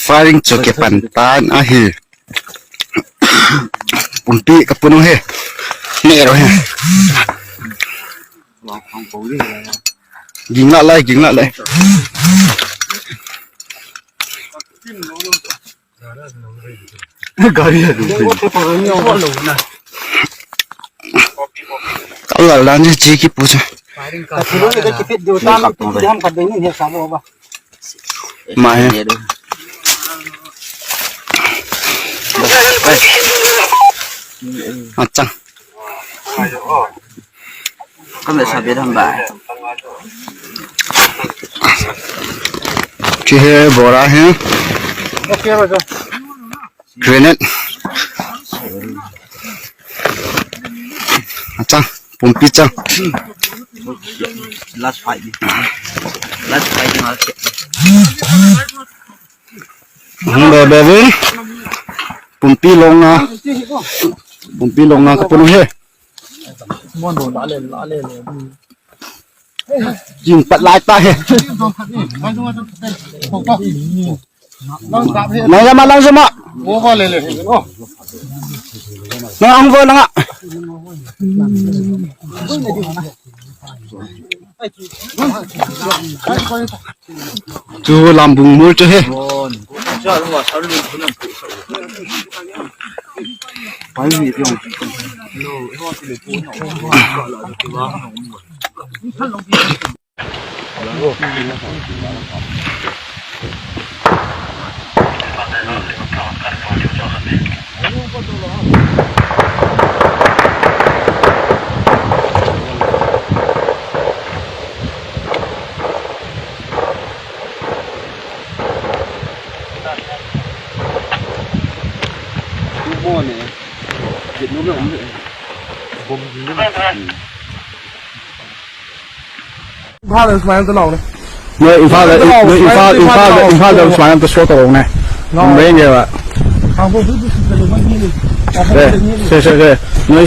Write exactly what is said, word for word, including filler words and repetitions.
Firing chu ke pan tan ahi. Pumpi ka punu he. Ne ro he. Ging la lai, ging la lai. Gari hai. Ka la la ni chi ki pu sa. Ma he. Achang. Kame sabi dam ba. Chi he bora he. Grenade. Achang, pumpi chang. Last fight. Last fight. Hung be be vin. Pumpi long a. Pumpi long a ka punu he. Jing pat lai ta he. Lang jama, lang jama. Lang ang vo lang a. Chu lambung mur chu he. ꯏꯝꯐꯥꯜꯗ ꯁꯨꯃꯥꯏꯅ ꯑꯝꯇ ꯂꯥꯛꯑꯣꯅꯦ꯫ ꯅꯣꯏ ꯏꯝꯐꯥꯜꯗ, ꯂꯥꯛꯑꯣ, ꯅꯣꯏ ꯁꯨꯃꯥꯏꯅ ꯏꯝꯐꯥꯜ, ꯑꯝꯇ ꯏꯝꯐꯥꯜꯗ, ꯂꯥꯛꯑꯣ꯫ ꯏꯝꯐꯥꯜꯗ ꯁꯨꯃꯥꯏꯅ ꯑꯝꯇ ꯁꯣ ꯇꯧꯔꯛꯎꯅꯦ꯫ ꯂꯥꯛꯑꯣ꯫ ꯌꯦꯡꯒꯦꯕ꯫ ꯀꯥꯡꯄꯣꯛꯄꯤ ꯗꯤꯁꯇ꯭ꯔꯤꯛꯇ ꯂꯩꯕ ꯃꯤ ꯑꯦ, ꯁꯦ, ꯁꯦ, ꯁꯦ꯫ ꯅꯣꯏ